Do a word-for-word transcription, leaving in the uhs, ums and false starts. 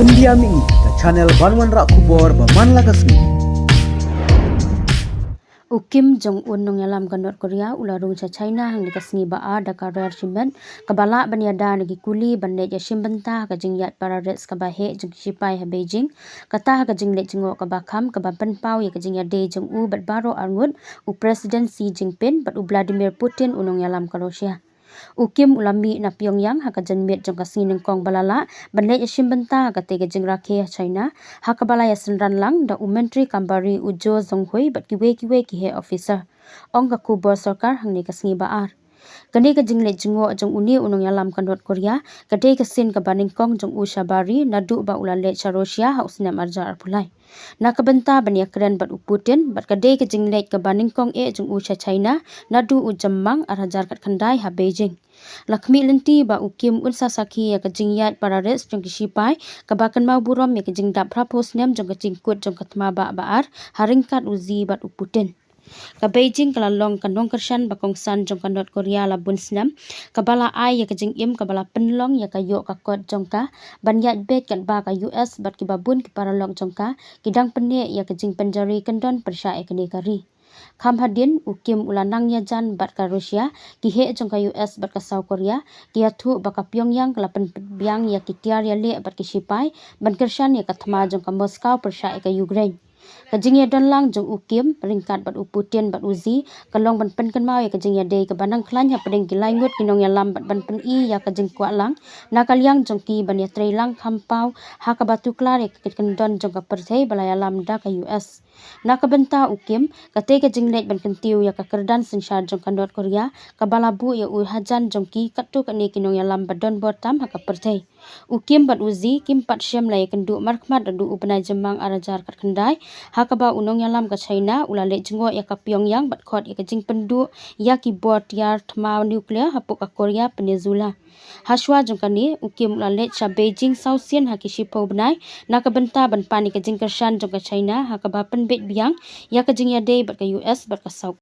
India Mini, ka channel ban wanrah khubor ba man la ka sngi. U Kim Jong Un, nongïalam ka North Korea, u la rung sha China hangne ka sngi ba ar da ka rar shimet kaba lah ban ïada na ki kuli ban leit ïashim bynta ha ka jingïaid parades kaba heh jong ki shipai ha Beijing, kata ha ka jingleit jngoh kaba kham kaba pynpaw ïa ka jingïadei jong u bad baroh arngut, u President Xi Jinping bad u Vladimir Putin, u nongïalam ka Russia. U Kim u la mih na Pyongyang ha ka janmiet jong ka sngi nyngkong ba la lah ban leit ïashim bynta ha katei ka jingrakhe ha China, ha kaba la ïasynran lang da u Myntri kam bari, u Jo Zhonghui, bad kiwei kiwei ki heh officer, ong ka khubor sorkar hangne ka sngi ba ar. Kane ka jingleit jngoh jong une u nongïalam ka North Korea ka dei ka sien kaba nyngkong jong u sha bari naduh ba u la leit sha Russia ha u snem arhajar arphew lai na ka bynta ban ïakren bad u Putin, bad ka dei ka jingleit kaba nyngkong eh jong u sha China naduh u Jymmang arhajar khatkhyndai ha Beijing. La khmih lynti ba u Kim un sa sakhi ïa ka jingïaid parades jong ki shipai kaba kynmaw burom ïa ka jingdap phra phew snem jong ka jingkut jong ka thma bah ba ar ha ryngkat u Xi bad u Putin. Ka Beijing ka la long ka nongkyrshan ba kongsan jong ka North Korea la bun snem, kaba la ai ïa ka jingim kaba la pynlong ïa ka ïoh ka kot jong ka ban ïaid beit katba ka U S bad kiba bun ki paralok jong ka ki dang pynneh ïa ka jingpynjari kyndon pyrshah ïa kane ka ri. Kham hadien, u Kim u la nang ïajan bad ka Russia, ki heh jong ka U S bad ka South Korea ki ïathuh ba ka Pyongyang ka la pynbiang ïa ki tiar ïaleh bad ki shipai ban kyrshan ïa ka thma jong ka Moscow pyrshah ïa ka Ukraine. Ka jingïadon lang jong u Kim ryngkat bad u Putin bad u Xi ka long ban pynkynmaw ïa ka jingïadei kaba nang khlaiñ hapdeng ki lai ngut ki nongïalam bad ban pyni ïa ka jingkwah lang na ka liang jong ki ban ïatrei lang kham paw ha kaba tuklar ïa ka kyndon jong ka pyrthei ba la ïalam da ka U S. Na ka bynta u Kim, katei ka jingleit ban kyntiew ïa ka kyrdan synshar jong ka North Korea kaba la buh ïa u hajan jong ki katto katne ki nongïalam ba don bor tam ha ka pyrthei. U Kim bad u Xi kim pat shym la ïakynduh markhmat naduh u bnai Jymmang arhajar khatkhyndai, ha kaba u nongïalam ka China u la leit jngoh ïa ka Pyongyang bad khot ïa ka jingpynduh ïa ki bor tiar thma nuclear hapoh ka Korea Peninsula. Hashwa jong kane, u Kim u la leit sha Beijing saw sien ha ki shiphew bnai na ka bynta ban pan ïa ka jingkyrshan jong ka China ha kaba pynbeit biang ïa ka jingïadei bad ka U S bad ka South